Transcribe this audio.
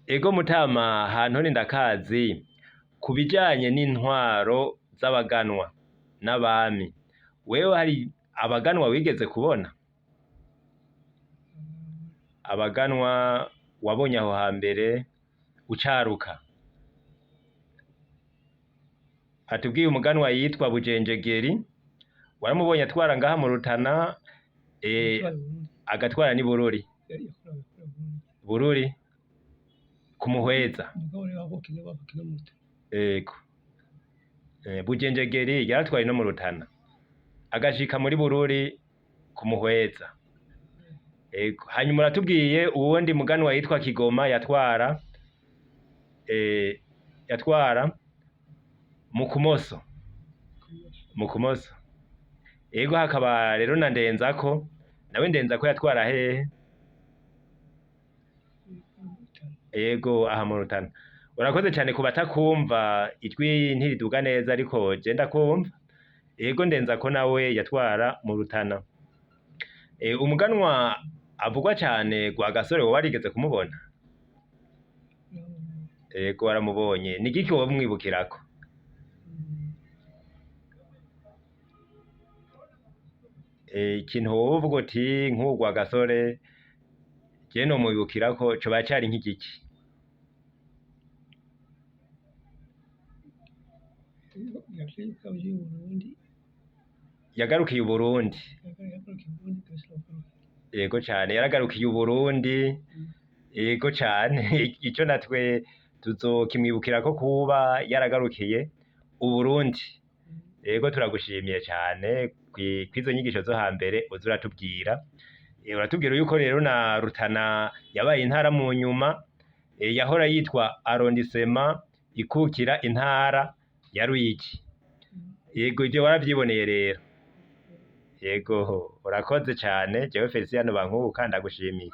Ego Mutama Hantoni ndakazi ku bijanye n'intwaro z'abaganwa n'abami, wewe hari abaganwa wigeze kubona? Abaganwa wabonye aho hambere ucaruka? Atubwiye umuganwa yitwa Bujenjegeri, waramubonye atwara ngaha mu Rutana, agatwara n'i Bururi. Bururi ku Muhweza. Ego. Bujenjegeri yaratwaye no mu Rutana, agashika muri Bururi ku Muhweza. Ego. Hanyuma uratubwiye uwundi muganwa yitwa Kigoma yatwara yatwara mu Kumoso. Mu Kumoso. Ego hakaba rero na Ndenzako, nawe Ndenzako yatwara hehe? Ego aha mu Rutana. Urakoze cane ku batakumva ijwi ntiriduga neza ariko je ndakumva. Ego Ndenzako nawe yatwara mu Rutana. Umuganwa avugwa cane Rwagasore woba warigeze kumubona? Ego waramubonye. Ni igiki woba umwibukirako? Ikintu woba uvuga uti nk'uwu Rwagasore je nomwibukirako coba cari nk'igiki? Yagarukiye Uburundi. Yego cane yaragarukiye Uburundi, yego cane ico natwe tuzokimwibukirako kuba yaragarukiye Uburundi. Yego turagushimiye cane kw'izo nyigisho zo hambere uza uratubwira. Uratubwira yuko rero na Rutana yabaye intara mu nyuma, yahora yitwa arrondissement ikukira intara ya Ruyigi. Yego ivyo waravyiboneye rero. Yego urakoze cane jewe Felicien Bankuka ndagushimiye.